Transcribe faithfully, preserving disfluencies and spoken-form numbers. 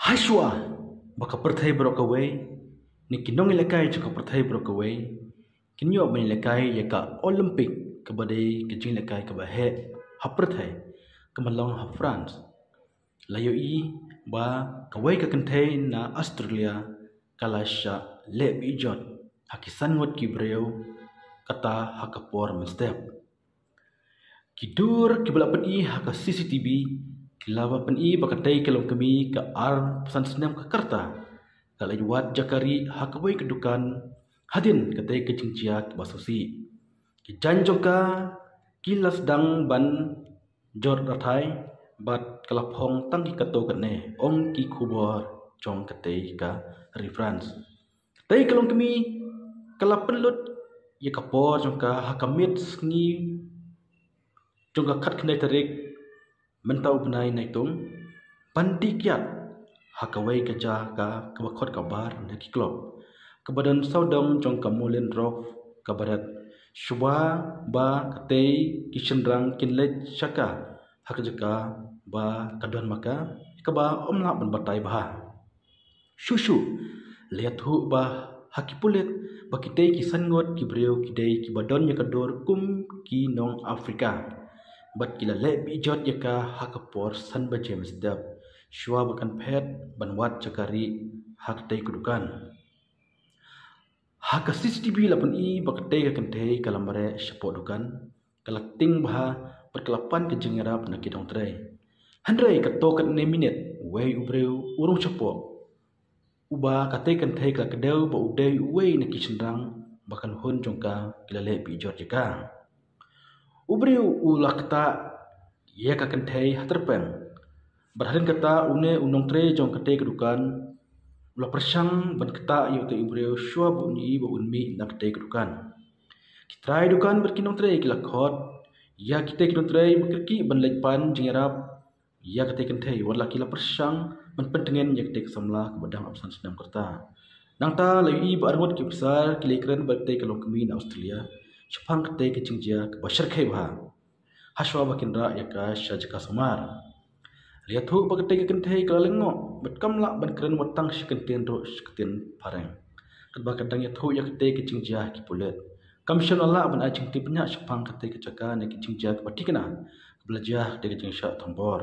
Hashwa ba ka pyrthei baroh kawei, ne ki nongïalehkai jong ka pyrthei baroh kawei kin ïoh ban ïalehkai ïa ka Olympic, kaba dei ka jingïalehkai kaba heh ha pyrthei, kaba long ha France, la ïohi ba kawei ka kynthei na Australia ka la shah leh beh jot ha ki san ngut ki briew, kata ha ka por mynstep. Ki dur kiba la pyni ha ka C C T V ki la ba pyni ba katei ka longkmie ka arphew san snem ka rta ka la wad jaka rieh ha kawei ka dukan hadien katei ka jingjia kaba sngewsih. Ki jaiñ jong ka ki la sdang ban jot rathai bad ka la phong tang ki katto katne, ong ki khubor jong katei ka ri France. Katei ka longkmie ka la pynlut ïa ka por jong ka ha ka miet sngi jong ka khatkhyndai tarik mynta u bnai Naitung ban dih kiad ha kawei ka jaka kaba khot ka bar ne ki club, kaba don sawdong jong ka Moulin Rouge cabaret, shuwa ba katei ki shynrang kin leit sha ka ha ka jaka ba ka don ma ka, kaba ym lah ban batai bha. Shuh shuh la ïathuh ba ha ki pulit ba kitei ki san ngut ki briew ki dei kiba don ïa ka dur kum ki nong Afrika, bad ki la leh beh jot ïa ka ha ka por san baje mynstep, shuwa ba kan phet ban wad jaka rieh ha katei ka dukan. Ha ka C C T V la pyni ba katei ka kynthei ka la mareh shapoh dukan, ka la tieng bha bad ka la pan ka jingïarap na ki nongtrei. Hynrei katto katne minit uwei u briew u rung shapoh, uba katei ka kynthei ka la kdew ba u dei uwei na ki shynrang ba ka kynhun jong ka ki la leh beh jot ïa ka. U briew u la ktah ïa ka kynthei ha tyrpeng, bad hadien kata une u nongtrei jong katei ka dukan u la pyrshang ban ktah ïa utei u briew shuwa ba un ïohi ba un mih na katei ka dukan. Ki trai dukan bad ki nongtrei ki la khot ïa kitei ki nongtrei ba kyrkieh ban leit pan jingïarap ïa katei ka kynthei, wat la ki la pyrshang ban pyntngen ïa katei ka samla kaba dang arphew san snem ka rta. Nangta la ïohi ba arngut ki officer ki la ïakren bad katei ka longkmie na Australia shaphang katei ka jingjia kaba shyrkhei bha, hashwa ba kin rah ïa ka sha jaka sumar. La ïathuh ba katei ka kynthei ka la lyngngoh bad kam lah ban kren wat tang shi kyntien ruh shi kyntien phareng, katba ka dang ïathuh ïa katei ka jingjia ha ki pulit. Kam shym la lah ban ai jingtip bniah shaphang katei ka jaka ne ki jingjia kaba thikna kaba la jia ha katei ka jingshah thombor.